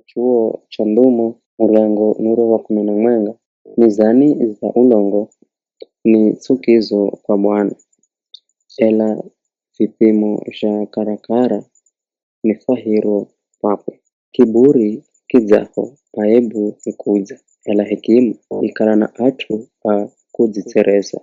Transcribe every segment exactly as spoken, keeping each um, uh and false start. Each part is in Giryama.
Chuo cha ndhumo, muryango ni uro wa kumi na mwenga. Mizani za ulongo ni tsukizo kwa Bwana, ela vipimo zha karakara ni fwahiro kwakwe. Kiburi kidzaho, aebu ni kudza, ela hekima ikala na at'u a kudzitsereza.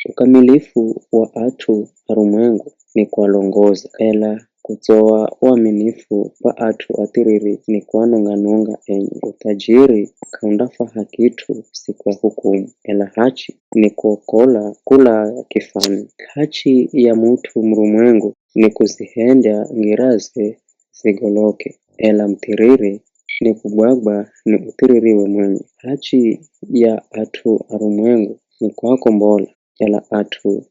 Ukamilifu wa at'u arumwengu ni kualongoza, ela kutsoa uaminifu kwa at'u athiriri ni kuanonga-nonga enye. Uthajiri k'aundafwaha kit'u siku ya hukumu, ela hachi ni kuokola kula kifwani. Hachi ya mut'u murumwengu ni kuzihendya ngiraze zigoloke, ela muthiriri ni kugwagwa ni uthiririwe mwenye. Hachi ya at'u arumwengu ni kuakombola, ela at'u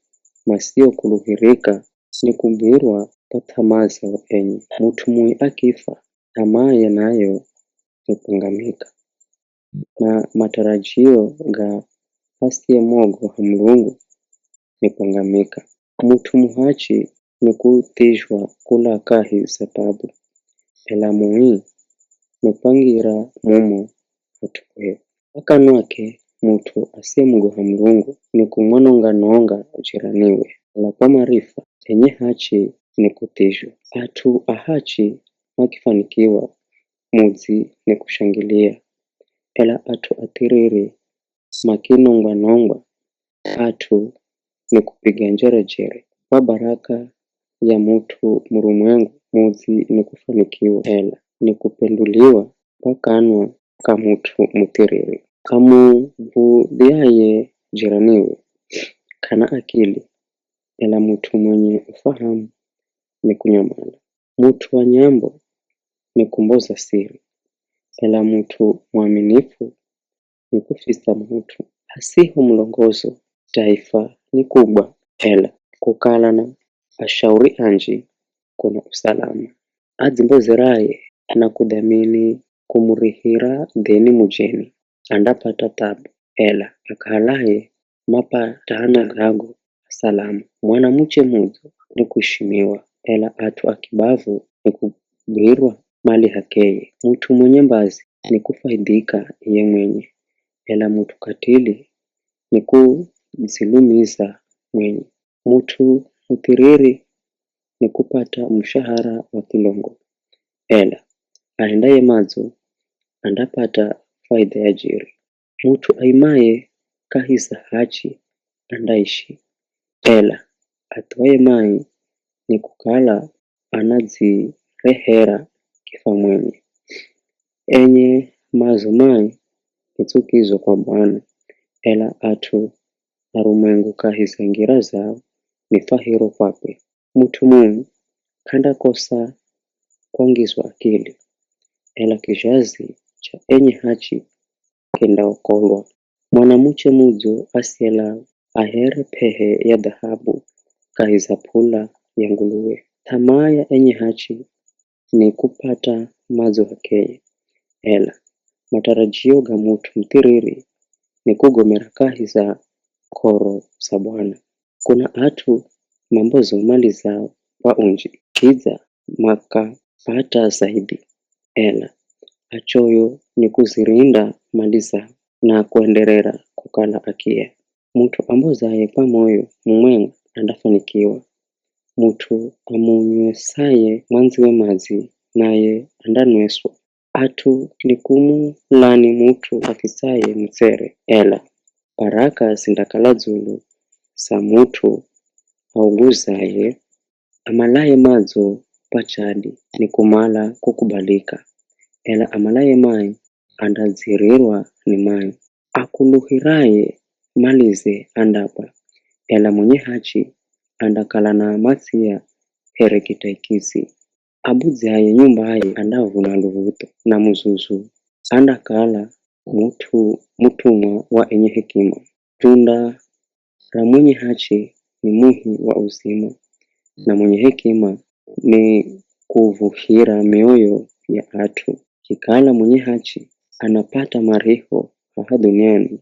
masiokuluhirika ni kugwirwa kwa th'amaa zao enye. Mut'u mui akifwa, th'amaaye nayo ni kwangamika, na matarajio ga asiyemwogoha Mulungu ni kwangamika. Mut'u muhachi ni kuthizhwa kula kahi za taabu, ela mui ni kwangira mumo hat'u kwee. Kwa kanwake mut'u asiyemwogoha Mulungu ni kumwanonga-nonga jiraniwe, ela kwa marifa enye hachi ni kuthizhwa. At'u ahachi makifanikiwa, mudzi ni kushangilia, ela at'u athiriri makinongwa-nongwa, at'u ni kupiga njerejere. Kwa baraka ya mut'u murumwengu, mudzi ni kufanikiwa, ela ni kupenduliwa kwa kanwa ka mut'u muthiriri. Amuv̱udhiaye jiraniwe k'ana akili, ela mut'u mwenye ufahamu ni kunyamala. Mut'u wa nyambo ni kumboza siri, ela mut'u mwaminifu ni kufisa mut'u. Hasiho mulongozo, taifa ni kubwa, ela kukala na ashauri anji kuna usalama. Adzimbozeraye na kudhamini kumurihira dheni mujeni, andapata thabu, ela akahalaye mapatana gago salama. Mwanamuche mudzo ni kuishimiwa, ela at'u a kibavu ni kugwirwa mali h'akeye. Mut'u mwenye mbazi ni kufaidhika iye mwenye, ela mut'u katili ni kudzilumiza mwenye. Mut'u muthiriri ni kupata mushahara wa kilongo, ela ahendaye madzo andapata faidha ya jeri. Mut'u aimaye kahi za hachi andaishi, ela athuwaye mai ni kukala anadzirehera kifwa mwenye. Enye madzo mai ni tsukizo kwa Bwana, ela at'u arumwengu kahi za ngira zao ni fwahiro kwakwe. Mut'u mui k'andakosa kwangizwa akili, ela kizhazi cha enye hachi kindaokolwa. Mwanamuche mudzo asielaa ahere p'ehe ya dhahabu kahi za p'ula ya nguluwe. Th'amaa ya enye hachi ni kupata madzo h'akeye, ela matarajio ga mut'u muthiriri ni kugomera kahi za k'oro za Bwana. Kuna at'u mambozo mali zao kwa unji, kidza makapata zaidhi, ela achoyo ni kuzirinda mali zao na kuenderera kukala akiya. Mut'u ambozaye kwa moyo mumwenga andafanikiwa. Mut'u amunywesaye mwandziwe madzi, naye andanweswa. At'u ni kumulani mut'u afisaye mutsere, ela baraka zindakala dzulu za mut'u auguzaye. Amalaye madzo kwa chadi ni kumala kukubalika, ela amalaye mai andadzirirwa ni mai. Akuluhiraye malize andapwa, ela mwenye hachi andakala na matsia here kitaikisi. Abudzyaye nyumbaye andavuna luv̱utho, na muzuzu andakala mut'u mutumwa wa enye hekima. Tunda ra mwenye hachi ni muhi wa uzima, na mwenye hekima ni kuvuhira mioyo ya at'u. Kikala mwenye hachi anapata mariho haha dhuniani,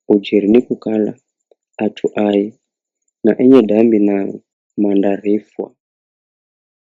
ujeri ni kukala at'u ai na enye dambi nao mandarifwa.